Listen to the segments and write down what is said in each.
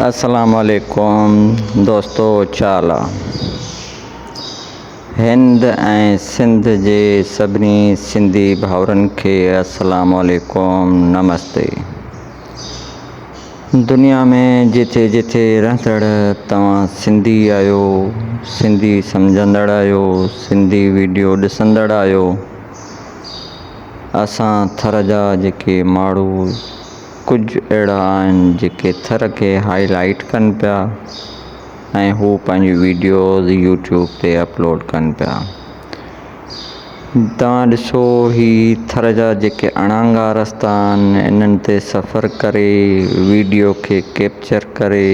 السلام عليڪم دوستو ڇا حال آ. هند ۽ سنڌ جي سڀني سنڌي ڀائرن کي السلام عليڪم نمستي. دنيا ۾ جٿي جٿي رهندڙ توهان سنڌي آهيو سنڌي سمجهندڙ آهيو سنڌي ويڊيو ڏسندڙ آهيو اسان ٿر جا جيڪي ماڻهو ڪجهه اهڙا آهن جيڪي ٿر کي هائي لائيٽ ڪن پيا ۽ هو پنهنجون ويڊيوز يوٽيوب تي اپلوڊ ڪن پيا. توهان ڏسو هي ٿر جا جيڪي اڻانگا رستا آهن انهن تي سفر ڪري ويڊيو کي ڪيپچر ڪري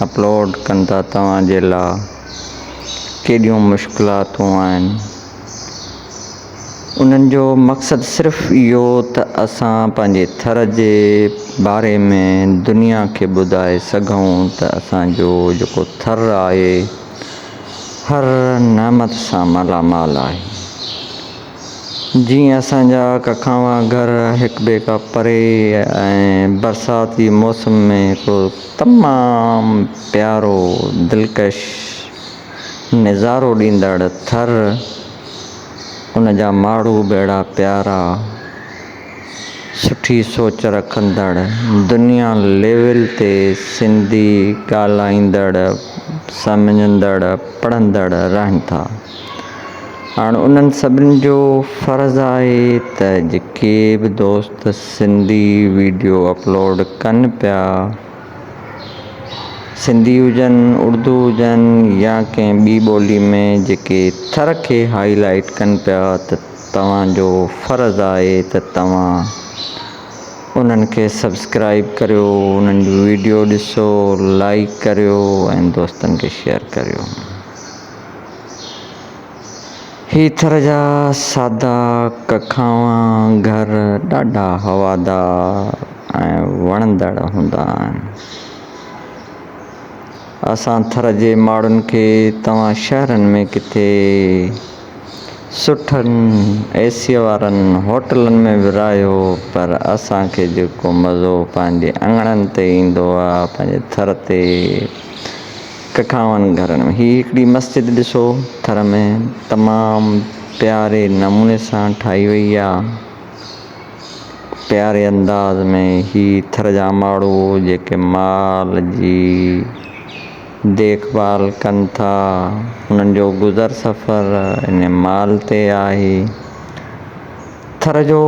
اپلوڊ ڪن ٿا توهان جي لا ڪيڏيون مشڪلاتون آهن. انهن جو مقصد صرف اهو ته اسان پنهنجي ٿر جي باري ۾ دنيا کي ٻڌائي سگهون ته اسان جو جيڪو ٿر آهي هر نعمت سان مالا مال آهي. جيئن اسان جا ڪکاوان گهر هڪ ٻئي کان پري ۽ برسات جي موسم ۾ هڪڙو تمام پيارو دلڪش نظارو ڏيندڙ ٿر، ان جا ماڙهو به اهڙا پيارا، سٺي سوچ رکندڙ، دنيا ليول تي سنڌي ڳالهائيندڙ، سمجهندڙ، پڙهندڙ رهن ٿا. هاڻ انهن سڀني جو فرض آهي ته جيڪي به دوست سنڌي ويڊيو اپلوڊ ڪن پيا، سنڌي هجن، اردو هجن يا ڪنهن ٻي ٻولي ۾ جيڪي ٿر کي هائي لائيٽ ڪن پيا ته توهان جو فرض آهي ته توهان انهن کي سبسڪرائيب ڪريو، انهن جون ويڊيو ڏسو، لائيڪ ڪريو ۽ دوستن کي شيئر ڪريو. هي ٿر جا سادا ڪکاوان گهر ڏاڍا هوادار ۽ وڻندڙ هوندا آهن. اسان ٿر جي ماڻهن کي توهان شهرن ۾ ڪٿي سٺن اي سي وارن هوٽلن ۾ به رهايو پر اسان کي جيڪو مزو پنهنجي اڱڻن تي ايندو آهي پنهنجي ٿر تي ڪکاون گهرن ۾ هي هڪڙي مسجد ڏسو ٿر ۾ تمام پياري نموني سان ٺاهي وئي آ پياري انداز ۾ هي ٿر جا ماڻهو جيڪي مال جي ديک ڀال ڪن ٿا انهن جو گذر سفر ان مال تي آهي. ٿر جو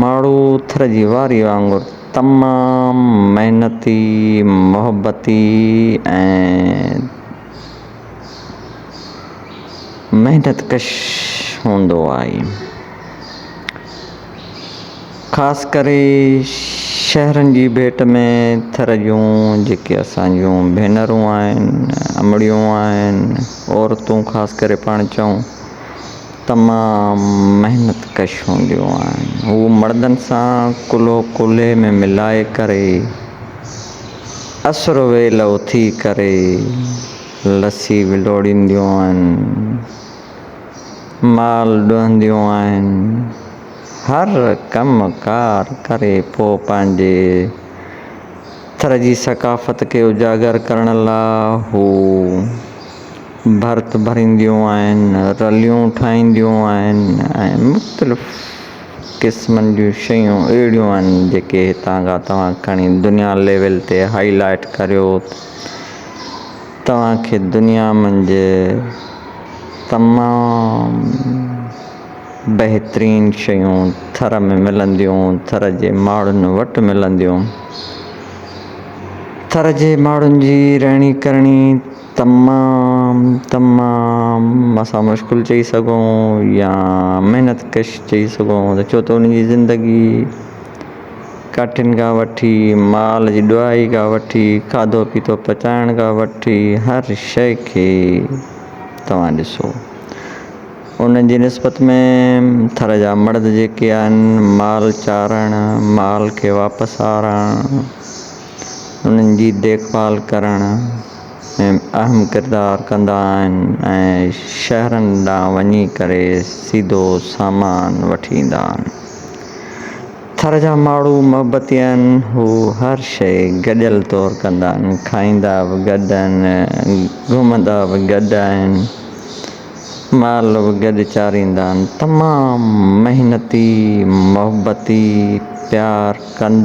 ماڙهو ٿر جي واري وانگر تمام محنتي، محبتي ۽ محنت ڪش هوندو آهي. خاص ڪري شهرن جي ڀيٽ ۾ ٿر جون جيڪي اسان جون ڀينرون آهن، امڙيون آهن، عورتون خاص ڪري پاڻ چئون تمام محنت ڪش هونديون آهن. هو مردن سان ڪلهو ڪلهي ۾ ملائي ڪري اسر ويل اٿي ڪري لسي ولوڙينديون آهن، مال ڏهنديون آهن، هر ڪم ڪار ڪري پوء پنهنجي ٿر جي ثقافت کي اجاگر ڪرڻ لاء هو ڀرت ڀرينديون آهن، رليون ٺاهينديون آهن ۽ مختلف قسمن جون شيون اهڙيون آهن جيڪي هتان کان توهان کڻي دنيا ليول تي هائي لائيٽ ڪريو توهان کي دنيا منجهه تمام بهترين شيون ٿر ۾ ملنديون، ٿر جي ماڻهن وٽ ملنديون. ٿر جي ماڻهن جي رهڻي ڪرڻي تمام تمام اسان مشڪل چئي سگهون يا محنت ڪش چئي سگهون ته ڇو ته ان جي زندگي ڪاٺين کان وٺي مال جي ڏهائي کان وٺي کاڌو پيتو پچائڻ کان وٺي هر شيء کي توهان ڏسو ان جي نسبت ۾ ٿر جا مرد جيڪي آهن مال چارڻ مال کي واپس آڻڻ انهن جي ديک ڀال ڪرڻ ۾ اهم ڪردار ڪندا آهن ۽ شهرن ڏانهن وڃي ڪري سيڌو سامان وٺي ايندا آهن. ٿر جا ماڻهو محبتي آهن، هو هر شيءِ گڏيل طور ڪندا آهن، کائيندا به گڏ آهن، گهمندا به گڏ آهن، مال به گڏ چاريندا آهن. تمام محنتي، محبتي، پيار ڪندا.